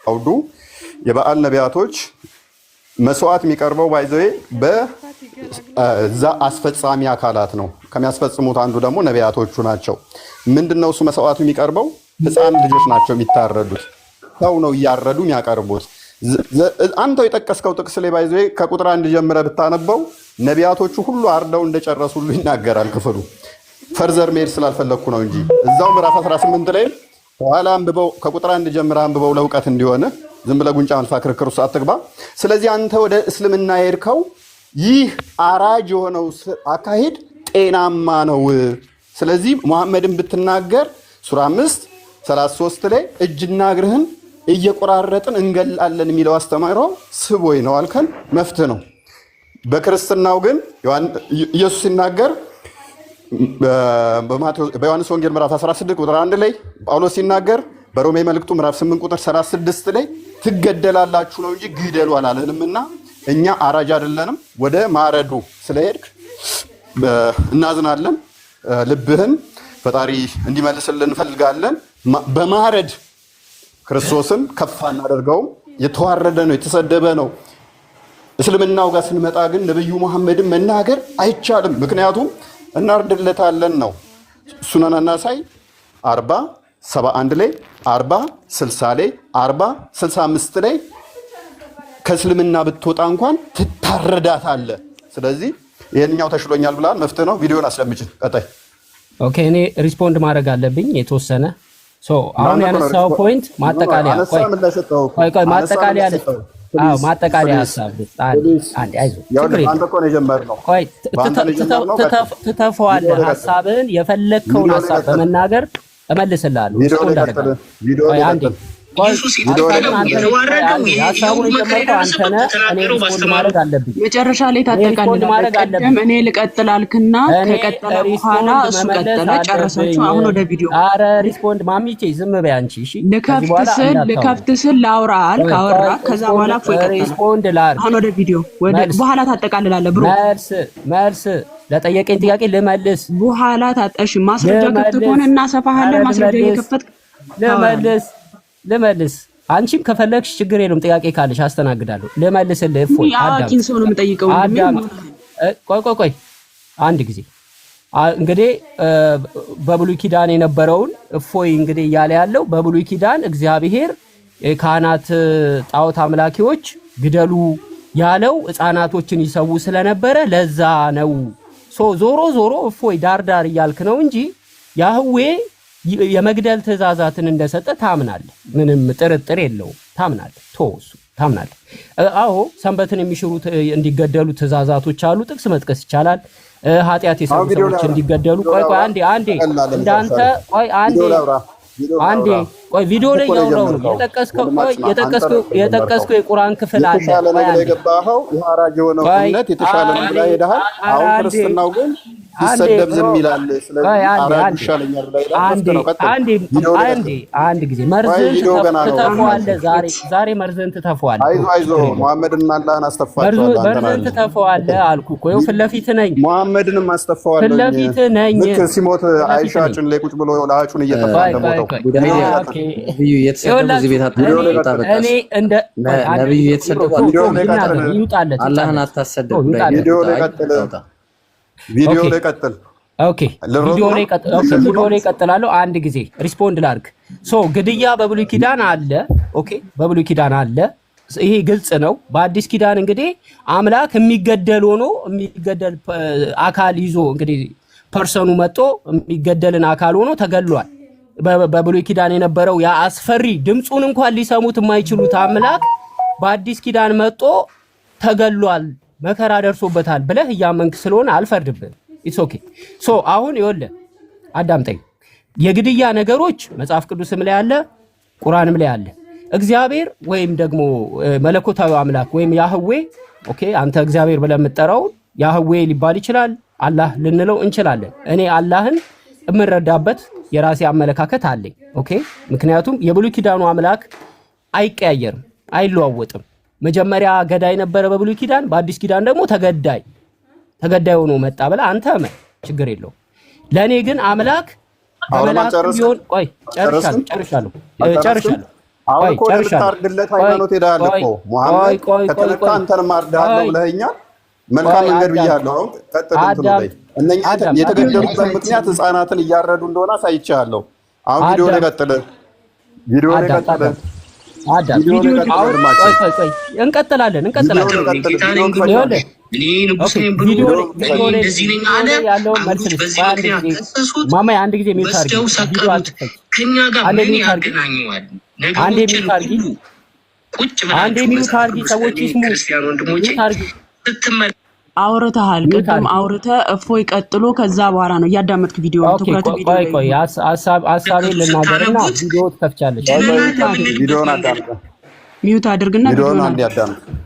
አውዱ የበዓል ነቢያቶች መስዋዕት የሚቀርበው by the way በዛ አስፈጻሚ አካላት ነው። ከሚያስፈጽሙት አንዱ ደግሞ ነቢያቶቹ ናቸው። ምንድነው እሱ መስዋዕቱ የሚቀርበው? ህፃን ልጆች ናቸው የሚታረዱት። ሰው ነው እያረዱ የሚያቀርቡት። አንተው የጠቀስከው ጥቅስ ላይ by the way ከቁጥር 1 ጀምረህ ብታነበው ነቢያቶቹ ሁሉ አርደው እንደጨረሱ ሁሉ ይናገራል ክፍሉ። Further መሄድ ስላልፈለግኩ ነው እንጂ እዛው ምዕራፍ 18 ላይ ከኋላ አንብበው፣ ከቁጥር 1 ጀምረህ አንብበው ለእውቀት እንዲሆን። ዝም ብለህ ጉንጫ አልፋ ክርክር ውስጥ አትግባ። ስለዚህ አንተ ወደ እስልምና የሄድከው ይህ አራጅ የሆነው አካሄድ ጤናማ ነው። ስለዚህ ሙሐመድን ብትናገር ሱራ 5:33 ላይ እጅና እግርህን እየቆራረጥን እንገላለን የሚለው አስተምህሮ ስቦይ ነው አልከን፣ መፍትህ ነው። በክርስትናው ግን ኢየሱስ ሲናገር በዮሐንስ ወንጌል ምዕራፍ 16 ቁጥር 1 ላይ፣ ጳውሎስ ሲናገር በሮሜ መልእክቱ ምዕራፍ 8 ቁጥር 36 ላይ ትገደላላችሁ ነው እንጂ ግደሉ አላለንም እና እኛ አራጅ አይደለንም። ወደ ማረዱ ስለሄድክ እናዝናለን። ልብህን ፈጣሪ እንዲመልስልን እንፈልጋለን። በማረድ ክርስቶስን ከፍ አናደርገውም። የተዋረደ ነው፣ የተሰደበ ነው። እስልምናው ጋር ስንመጣ ግን ነብዩ መሐመድን መናገር አይቻልም። ምክንያቱም እናርድለታለን ነው። ሱነን አናሳይ 40:71 ላይ፣ 40:60 ላይ፣ 40:65 ላይ ከእስልምና ብትወጣ እንኳን ትታረዳታለህ። ስለዚህ ይህንኛው ተሽሎኛል ብለሃል፣ መፍትሄ ነው። ቪዲዮን አስደምጭን። ቀጣይ። Okay፣ እኔ respond ማድረግ አለብኝ የተወሰነ። So አሁን ያነሳው point ማጠቃለያ፣ ቆይ ቆይ፣ ማጠቃለያ፣ አዎ ማጠቃለያ ሀሳብ አንዴ፣ አይዞህ፣ ችግር የለም። አንተ እኮ ነው የጀመርነው። ቆይ፣ ትተፈዋለህ ሀሳብህን፣ የፈለግከውን ሀሳብ በመናገር እመልስልሃለሁ። ቆይ አንዴ። ኢየሱስ የተባለው የተዋረደው ሀሳቡን የጀመርከው አንተ ነህ። እኔ respond ማድረግ አለብኝ። መጨረሻ ላይ ታጠቃልላለህ። ቅድም እኔ ልቀጥል አልክና ከቀጠለ በኋላ እሱ ቀጠለ፣ ጨረሳችሁ። አሁን ወደ ቪዲዮ። አረ respond፣ ማሚቼ ዝም በይ አንቺ። እሺ። ልከፍት ስል ላውራ አልክ፣ አወራ። ከዛ በኋላ እፎይ ቀጠለ። Respond ላድርግ። አሁን ወደ ቪዲዮ፣ ወደ በኋላ ታጠቃልላለህ bro። መልስ መልስ ለጠየቀኝ ጥያቄ ልመልስ። በኋላ ታጠሽ ማስረጃ ክፍት ከሆነ እናሰፋሃለን። ማስረጃ እየከፈትክ ልመልስ ልመልስ። አንቺም ከፈለግሽ ችግር የለውም፣ ጥያቄ ካለሽ አስተናግዳለሁ። ልመልስልህ። እፎይ። አዋቂን ሰው ነው የምጠይቀው። አዳም፣ ቆይ ቆይ ቆይ አንድ ጊዜ። እንግዲህ በብሉይ ኪዳን የነበረውን እፎይ እንግዲህ እያለ ያለው በብሉይ ኪዳን እግዚአብሔር ካህናት ጣዖት አምላኪዎች ግደሉ ያለው ሕፃናቶችን ይሰዉ ስለነበረ ለዛ ነው። So ዞሮ ዞሮ እፎይ ዳር ዳር እያልክ ነው እንጂ ያህዌ የመግደል ትእዛዛትን እንደሰጠ ታምናለህ። ምንም ጥርጥር የለውም። ታምናለህ። ቶ እሱ ታምናለህ። አዎ፣ ሰንበትን የሚሽሩ እንዲገደሉ ትእዛዛቶች አሉ። ጥቅስ መጥቀስ ይቻላል። ኃጢአት የሰሩ ሰዎች እንዲገደሉ። ቆይ ቆይ፣ አንዴ አንዴ፣ እንዳንተ፣ ቆይ አንዴ አንዴ ቆይ፣ ቪዲዮ ላይ እያወራሁ ነው። የጠቀስከው፣ ቆይ፣ የጠቀስከው የቁርአን ክፍል አለ። የተሻለ ነው ብለህ የገባኸው የሐራጅ የሆነው እምነት የተሻለ ነው ብለህ ሄደሃል። አሁን ክርስትናው ግን ሲሰደብ ዝም ይላል። ስለዚህ አራጁ ይሻለኛል ብለህ ሄደሃል። አንዴ አንድ ጊዜ መርዝን ትተፈዋለህ። ዛሬ ዛሬ መርዝን ትተፈዋለህ። አይዞህ አይዞህ፣ መሐመድና አላህን አስተፋቸዋለሁ። መርዝን ትተፈዋለህ አልኩህ እኮ፣ ይኸው ፊት ለፊት ነኝ። መሐመድንም አስተፋዋለሁ። ፊት ለፊት ነኝ። ልክ ሲሞት አይሻ ጭን ላይ ቁጭ ብሎ ለሃጩን እየተፋ እንደሞተው። ነብዩ እየተሰደቡ እዚህ ቤት አትምጣ። በቃ ነብዩ እየተሰደቡ አላህን አታሰድብ። ቪዲዮ ላይ ቀጥል። ቪዲዮ ላይ ቀጥል። Okay፣ ቪዲዮ ላይ ቀጥላለሁ። አንድ ጊዜ respond ላድርግ። So ግድያ በብሉይ ኪዳን አለ። Okay፣ በብሉይ ኪዳን አለ። ይሄ ግልጽ ነው። በአዲስ ኪዳን እንግዲህ አምላክ የሚገደል ሆኖ የሚገደል አካል ይዞ እንግዲህ person ኡ መጥቶ የሚገደልን አካል ሆኖ ተገሏል። በብሉይ ኪዳን የነበረው ያ አስፈሪ ድምፁን እንኳን ሊሰሙት የማይችሉት አምላክ በአዲስ ኪዳን መጥቶ ተገሏል፣ መከራ ደርሶበታል ብለህ እያመንክ ስለሆነ አልፈርድብህም። It's okay። So አሁን ይኸውልህ አዳምጠኝ። የግድያ ነገሮች መጽሐፍ ቅዱስም ላይ አለ፣ ቁርአንም ላይ አለ። እግዚአብሔር ወይም ደግሞ መለኮታዊ አምላክ ወይም ያህዌ፣ okay፣ አንተ እግዚአብሔር ብለህ የምትጠራውን ያህዌ ሊባል ይችላል፣ አላህ ልንለው እንችላለን። እኔ አላህን የምረዳበት የራሴ አመለካከት አለኝ። Okay፣ ምክንያቱም የብሉይ ኪዳኑ አምላክ አይቀያየርም፣ አይለዋወጥም። መጀመሪያ ገዳይ ነበረ በብሉይ ኪዳን፣ በአዲስ ኪዳን ደግሞ ተገዳይ ተገዳይ ሆኖ መጣ ብለህ አንተ እመን፣ ችግር የለውም። ለእኔ ግን አምላክ በመላእክትም ቢሆን፣ ቆይ፣ ጨርሻለሁ ጨርሻለሁ ጨርሻለሁ። አሁን ቆይ እኮ ጨርሻለሁ። ለምታርድለት ቆይ ሃይማኖት ሄደሃል ቆይ እኮ ቆይ ሙሐመድ፣ ቆይ ቆይ ከተነካ ቆይ አንተንም አርድሃለሁ ቆይ ብለኸኛል። መልካም ቆይ መንገድ አዳምጥ ብያለሁ። አሁን ቀጥል እንትኑ ላይ አዳምጥ እነኛ አዳምጥ አዳምጥ የተገደሉበት ምክንያት ህፃናትን እያረዱ እንደሆነ አሳይቻለሁ። አሁን ቪዲዮ ላይ አዳምጥ ቀጥል፣ ቪዲዮ ላይ አዳምጥ ቀጥል፣ አዳምጥ አዳምጥ። ቪዲዮ ላይ ቪዲዮ ቀጥል አሁን ቆይ ወንድማችን፣ ቆይ ቆይ እንቀጥላለን ቪዲዮ እንቀጥላለን። ላይ ቀጥል። ጌታ ቪዲዮን ነኝ ብሎ ክፈችው። ይኸውልህ እኔ ንጉስ okay ነኝ ብሎ ቪዲዮ ላይ ቪዲዮን እኔ ቪዲዮ ላይ እንደዚህ ነኝ ቪዲዮ አለ። ላይ ያለውን መልስ አይሁዶች ልስጥ። በዚህ ቆይ አንድ ምክንያት ጊዜ ከሰሱት፣ ማማዬ፣ አንድ ጊዜ mute አድርጊ። ወስደው ቪዲዮ ሰቀሉት። አትክፈች። ከኛ ጋር አንዴ ምን mute አድርጊ። ያገናኘዋል? አንዴ ነገሮችን mute አድርጊ። ሁሉ ቁጭ አንዴ ብላችሁ mute መጽሐፍ አድርጊ። ቅዱስ ሰዎች እኔ ይስሙ። ክርስቲያን ወንድሞቼ mute አድርጊ። ስትመለ አውርተሃል። mute ቅድም አድርጊ። አውርተ እፎይ ቀጥሎ፣ ከዛ በኋላ ነው እያዳመጥክ ቪዲዮ okay ትኩረት ቆይ ቪዲዮ ቆይ ላይ ቆይ ይሁን። ሀሳቤን ልናገርና ስታነቡት ቪዲዮ ትከፍቻለሽ። ቆይ ቆይ ድነናል mute አድርግ፣ የምንልበት ቪዲዮን መንገድ አዳምጥ፣ mute አድርግና ቪዲዮን ቪዲዮን አንዴ አዳምጥ። አዳምጥ።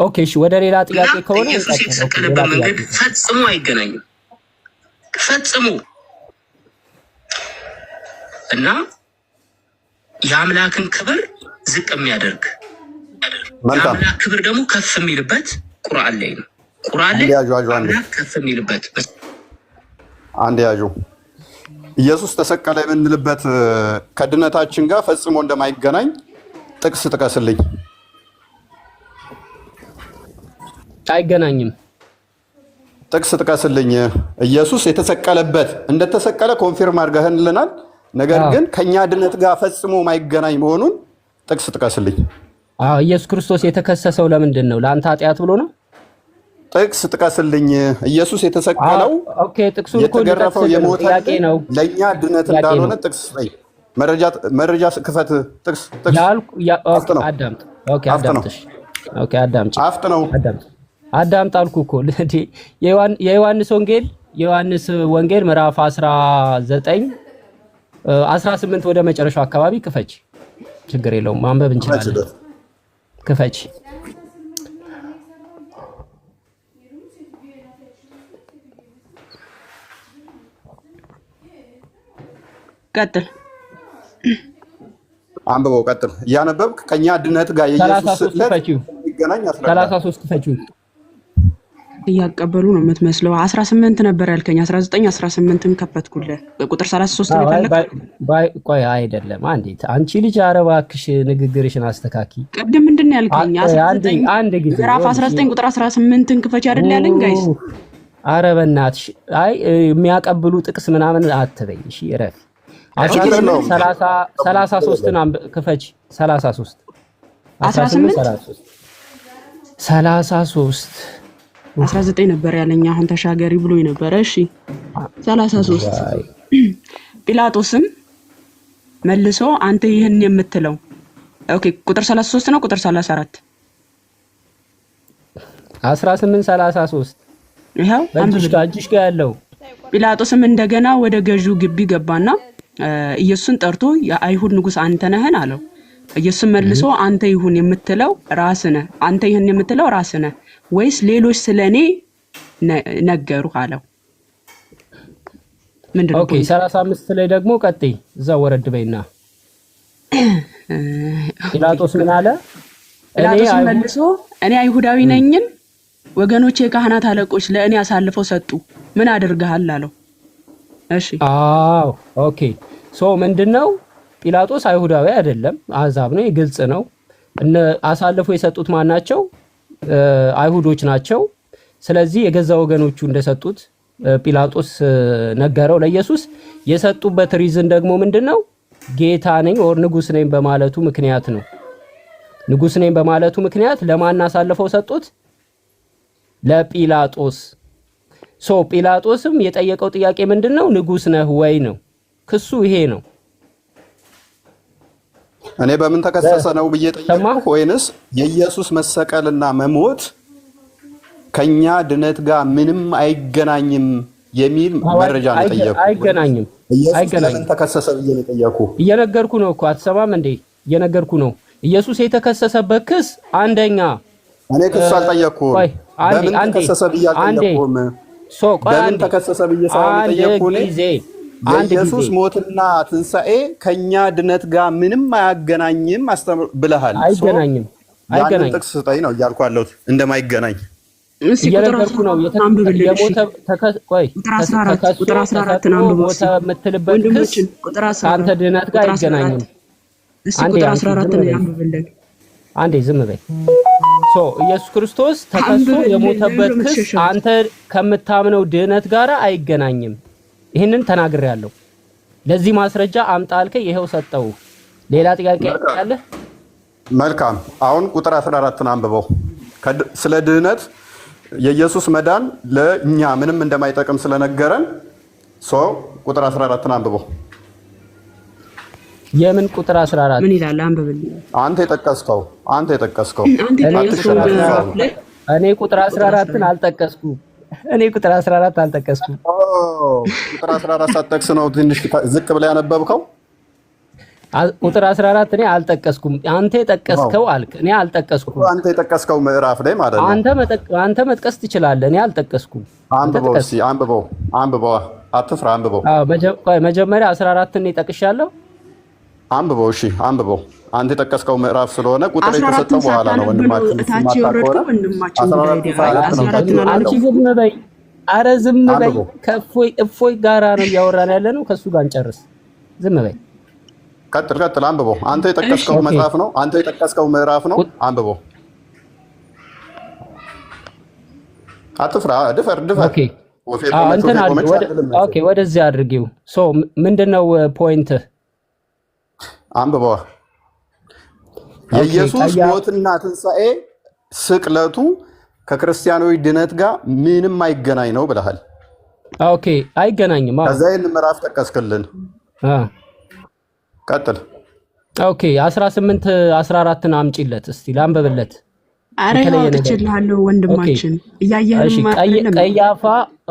okay እሺ፣ ወደ ሌላ እና ጥያቄ ከሆነ ኢየሱስ እንቀጥል። okay ሌላ የተሰቀለበት ጥያቄ መንገድ ፈጽሞ አይገናኝም። ፈጽሞ እና የአምላክን ክብር ዝቅ የሚያደርግ መልካም የአምላክ ክብር ደግሞ ከፍ የሚልበት ቁርአን ላይ ነው። ቁርአን አንዴ ላይ ያዡ፣ ያዡ፣ አንዴ አምላክ ከፍ የሚልበት አንዴ ያዡ። ኢየሱስ ተሰቀለ የምንልበት ከድነታችን ጋር ፈጽሞ እንደማይገናኝ ጥቅስ ጥቀስልኝ። አይገናኝም። ጥቅስ ጥቀስልኝ። ኢየሱስ የተሰቀለበት እንደተሰቀለ confirm አድርገህልናል። ነገር አዎ ግን ከኛ ድነት ጋር ፈጽሞ ማይገናኝ መሆኑን ጥቅስ ጥቀስልኝ። አዎ፣ ኢየሱስ ክርስቶስ የተከሰሰው ለምንድን ነው? ለአንተ ኃጢአት ብሎ ነው? ጥቅስ ጥቀስልኝ። ኢየሱስ አዎ የተሰቀለው okay፣ ጥቅሱን እኮ የተገረፈው ልጠቅስልህ ነው። ጥያቄ የሞተልን ነው፣ ለእኛ ድነት ጥያቄ እንዳልሆነ ነው ጥቅስ ስጠኝ። መረጃ መረጃ ክፈት። ጥቅስ ጥቅስ ያልኩ። Okay አፍጥ ነው አዳምጥ። okay አፍጥ ነው አዳምጥ። እሺ okay አዳምጪ፣ አፍጥ ነው። አዳምጥ፣ አዳምጥ አልኩ እኮ። እንዴ የዮሐንስ ወንጌል የዮሐንስ ወንጌል ምዕራፍ 19 18 ወደ መጨረሻው አካባቢ ክፈች። ችግር የለውም ማንበብ እንችላለን። ክፈችለት። ክፈች። ቀጥል። አንብበው፣ ቀጥል። እያነበብክ ከኛ ድነት ጋር የኢየሱስ 33 ስቅለት ክፈቺው። ይገናኝ አስረዳ። 33 ክፈቺው። እያቀበሉ ነው የምትመስለው። 18 ነበር ያልከኝ፣ 19 18ን ከፈትኩልህ። ቁጥር 33 ነው አዎ፣ አይ የፈለግከው? ቆይ አይደለም። አንዴት አንቺ ልጅ ኧረ እባክሽ ንግግርሽን አስተካኪ። ቅድም ምንድን ነው ያልከኝ? አንዴ 19 አንድ ጊዜ ምዕራፍ ይኸውልሽ፣ 19 ቁጥር 18ን ክፈች አይደል ያለኝ? guys ኧረ በእናትሽ አይ የሚያቀብሉ ጥቅስ ምናምን አትበይ። እሺ እረፊ። ችግር 18 የለውም። 30 33ን ክፈች። 33 18 18 33 33 19 ነበር ያለኝ። አሁን ተሻገሪ ብሎ ነበረ። እሺ 33 ዋይ ጲላጦስም መልሶ አንተ ይህን የምትለው okay፣ ቁጥር 33 ነው ቁጥር 34 18 33 ይኸው በእጅሽ አንብብልኝ። ጋር እጅሽ ጋር ያለው ጲላጦስም እንደገና ወደ ገዢው ግቢ ገባና ኢየሱስን ጠርቶ የአይሁድ ንጉሥ አንተ ነህን አለው። ኢየሱስም መልሶ አንተ ይሁን የምትለው ራስህ ነህ፣ አንተ ይህን የምትለው ራስህ ነህ ወይስ ሌሎች ስለ እኔ ነገሩህ አለው። ምንድን ነው okay point ኡ? 35 ላይ ደግሞ ቀጥይ፣ እዛ ወረድ በይና ጲላጦስ ምን አለ? እኔ ጲላጦስም አይሁድ መልሶ እኔ አይሁዳዊ ነኝን? ወገኖቼ የካህናት አለቆች ለእኔ አሳልፈው ሰጡ፣ ምን አድርገሃል አለው። እሺ አዎ okay። So ምንድነው ጲላጦስ አይሁዳዊ አይደለም፣ አሕዛብ ነው፣ ግልጽ ነው። እነ አሳልፎ የሰጡት ማን ናቸው? አይሁዶች ናቸው። ስለዚህ የገዛ ወገኖቹ እንደሰጡት ጲላጦስ ነገረው ለኢየሱስ። የሰጡበት reason ደግሞ ምንድነው? ጌታ ነኝ or ንጉስ ነኝ በማለቱ ምክንያት ነው። ንጉስ ነኝ በማለቱ ምክንያት ለማን አሳልፈው ሰጡት? ለጲላጦስ። So ጲላጦስም የጠየቀው ጥያቄ ምንድነው? ንጉስ ነህ ወይ ነው። ክሱ ይሄ ነው። እኔ በምን ተከሰሰ ነው ብዬ ሰማ ጠየቅኩ ወይንስ የኢየሱስ መሰቀልና መሞት ከኛ ድነት ጋር ምንም አይገናኝም የሚል መረጃ ነው የጠየኩ? አይገናኝም፣ ኢየሱስ ለምን አይገናኝም። ተከሰሰ ብዬ ነው የጠየኩ። እየነገርኩ ነው እኮ አትሰማም እንዴ? እየነገርኩ ነው። ኢየሱስ የተከሰሰበት ክስ አንደኛ እኔ ክስ አልጠየቅኩም። ቆይ አንዴ በምን አንዴ ተከሰሰ ብዬ አንዴ አልጠየቅኩም። So ቆይ በምን አንዴ ተከሰሰ ብዬ ሳይሆን አንድ የጠየቅኩ እኔ ጊዜ አንድ ጊዜ የኢየሱስ ሞትና ትንሣኤ ከኛ ድነት ጋር ምንም አያገናኝም ብለሃል። So አይገናኝም፣ ያንን አይገናኝም። ጥቅስ ስጠኝ ነው እያልኩ ያለሁት እንደማይገናኝ። እስኪ ቁጥር እየነገርኩ ነው። 14 አንብብልን። እሺ የሞተ ቆይ ቁጥር 14 ተከሶ ቁጥር 14 ተሰቅሎ አንብበው ሞተ እስኪ የምትልበት ክስ ወንድሞችን፣ ቁጥር ከአንተ 14 ድነት ጋር ቁጥር አይገናኝም። 14 እስቲ አንዴ ቁጥር አንቺ ዝም 14ን በይ፣ አንብብልን። አንዴ ዝም በይ። So ኢየሱስ ክርስቶስ ተከሶ አንብብልን። የሞተበት ለምን ክስ የምትሸሸው? አንተ ከምታምነው ድህነት ጋር አይገናኝም። ይህንን ተናግሬያለሁ። ለዚህ ማስረጃ አምጣ አልከኝ፣ ይኸው ሰጠው። ሌላ ጥያቄ አለ? መልካም። አሁን ቁጥር 14ን አንብበው። ስለ ድህነት የኢየሱስ መዳን ለእኛ ምንም እንደማይጠቅም ስለነገረን so ቁጥር 14ን አንብበው። የምን ቁጥር 14? ምን ይላል? አንብብልን። አንተ የጠቀስከው አንተ እኔ የጠቀስከው ቁጥር ምዕራፍ 14 ላይ እኔ ቁጥር 14ን አልጠቀስኩም። እኔ ቁጥር 14 አልጠቀስኩም። ኦ፣ ቁጥር 14 ሳትጠቅስ ነው ትንሽ ዝቅ ብለህ ያነበብከው። ቁጥር 14 እኔ አልጠቀስኩም። አንተ የጠቀስከው አልክ፣ እኔ አልጠቀስኩም። አንተ የጠቀስከው ምዕራፍ ላይ ማለት ነው። አንተ መጥቀስ ትችላለህ፣ እኔ አልጠቀስኩም። አንተ አንብበው ጥቀስ። እስኪ አንብበው፣ አንብበው፣ አትፍራ፣ አንብበው፣ አዎ፣ ቆይ መጀመሪያ 14 እኔ ጠቅሻለሁ። አንብበው። እሺ አንብበው። አንተ የጠቀስከው ምዕራፍ ስለሆነ ቁጥር 14ን የተሰጠው በኋላ ነው። ሳታነብ ነው ወንድማችን እታች ማታ ከሆነ የወረድከው። ወንድማችን 14 ጉዳይ ሳያነብ ነው 14ን ታች አንቺ የወረደው። ዝም በይ። አረ ዝም በይ። አንብበው። ከእፎይ እፎይ ጋራ ነው እያወራን ያለ ነው። ከእሱ ጋር እንጨርስ። ዝም በይ። ቀጥል ቀጥል፣ አንብበው። አንተ የጠቀስከው መጽሐፍ ነው። አንተ የጠቀስከው ምዕራፍ ነው። አንብበው። አትፍራ፣ ድፈር ድፈር። Okay ወፌ አዎ፣ ቆመች እንትን ወፌ አድርጊው ቆመች ወደ አትልም። Okay፣ ወደዚህ አድርጊው። So ምንድነው point? አንብበዋ። Okay የኢየሱስ ቀያ ሞትና ትንሣኤ ስቅለቱ ከክርስቲያናዊ ድነት ጋር ምንም አይገናኝ ነው ብለሃል። Okay፣ አይገናኝም። አዎ ከዛ ይህን ምዕራፍ ጠቀስክልን። አ ቀጥል። Okay፣ 18 14ን አምጪለት እስቲ ላንብብለት። አረ ይኸው የተለየ ነገር አውጥቼልሃለሁ Okay ወንድማችን፣ እሺ እያየህንም ቀይ አይደለም? ቀያፋ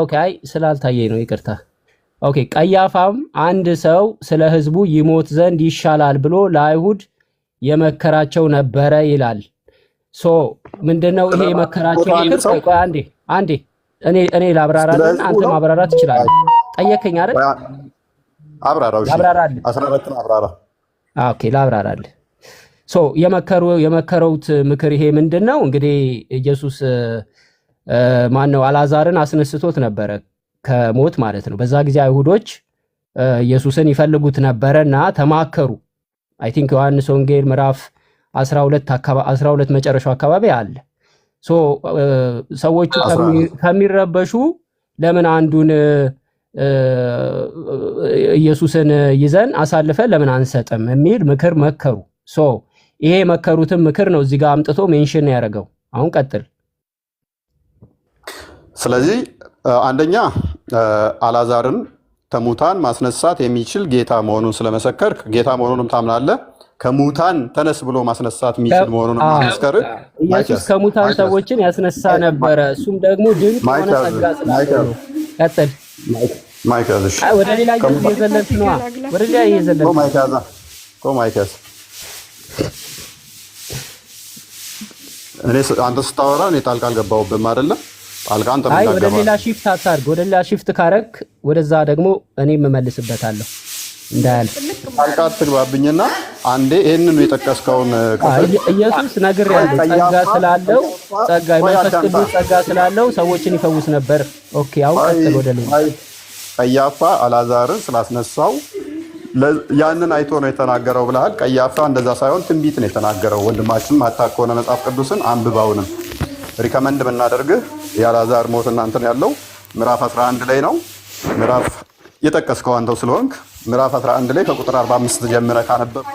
okay፣ አይ ስላልታየኝ ነው ይቅርታ። Okay፣ ቀያፋም አንድ ሰው ስለ ሕዝቡ ይሞት ዘንድ ይሻላል ብሎ ለአይሁድ የመከራቸው ነበረ ይላል። So ምንድነው ይሄ የመከራቸው ቦታ አንድ ምክር? ሰው ቆይ ቆይ አንዴ አንዴ እኔ ስለ ላብራራልን፣ ህዝቡ አንተ ነው። ማብራራት ትችላለህ። ጠየከኝ አይደል? ቆይ አብራራው። እሺ ላብራራልህ። 14ን አብራራ። Okay ላብራራልህ። So የመከረውት ምክር ይሄ ምንድን ነው እንግዲህ ኢየሱስ ማን ነው አልዓዛርን አስነስቶት ነበረ ከሞት ማለት ነው። በዛ ጊዜ አይሁዶች ኢየሱስን ይፈልጉት ነበረ እና ተማከሩ። I think ዮሐንስ ወንጌል ምዕራፍ 12 አካባቢ 12 መጨረሻው አካባቢ አለ። So ሰዎቹ 11 ከሚረበሹ ለምን አንዱን ኢየሱስን ይዘን አሳልፈን ለምን አንሰጥም የሚል ምክር መከሩ። So ይሄ የመከሩትን ምክር ነው እዚህ ጋር አምጥቶ mention ያደረገው። አሁን ቀጥል። ስለዚህ አንደኛ አላዛርን ከሙታን ማስነሳት የሚችል ጌታ መሆኑን ስለመሰከርክ ጌታ መሆኑንም ታምናለህ። ከሙታን ተነስ ብሎ ማስነሳት የሚችል መሆኑንም ማመስከር ኢየሱስ ማይክ ከሙታን ማይክ ሰዎችን ያስነሳ ነበረ። እሱም ደግሞ ድንቅ ማይክ የሆነ ያዝ ጸጋ ማይክ ስላለው ያዝ ነው። ቀጥል። ማይክ ያዝ። እሺ አይ ወደ ሌላ እየዘለልክ ነዋ። ወደ ሌላ እየዘለልክ ነው። ማይክ ያዝ ማይክ ያዝ። እኔ አንተ ስታወራ እኔ ጣልቃ አልገባሁብህም አይደለም? ጣልቃ አንተ አይ ወደ እንዳገባ ሌላ shift አታድርግ። ወደ ሌላ shift ካረክ ወደዛ ደግሞ እኔም እመልስበታለሁ እንዳያልፍ። ጣልቃ አትግባብኝና አንዴ ይህንኑ የጠቀስከውን ክፍል ኢየሱስ ነግሬሃለሁ፣ ጸጋ ቀያፋ ስላለው ጸጋ ቆይ የመንፈስ አዳምጣ። ቅዱስ ጸጋ ስላለው ሰዎችን ይፈውስ ነበር። Okay አሁን ቀጥል ወደ ሌላ። አይ ቀያፋ አላዛርን ስላስነሳው ያንን አይቶ ነው የተናገረው ብለሃል። ቀያፋ እንደዛ ሳይሆን ትንቢት ነው የተናገረው። ወንድማችን ማታ ከሆነ መጽሐፍ ቅዱስን አንብባውንም recommend ብናደርግህ የአላዛር ሞት እናንተን ያለው ምዕራፍ 11 ላይ ነው። ምዕራፍ የጠቀስከው አንተው ስለሆንክ ምዕራፍ 11 ላይ ከቁጥር 45 ጀምረህ ካነበብ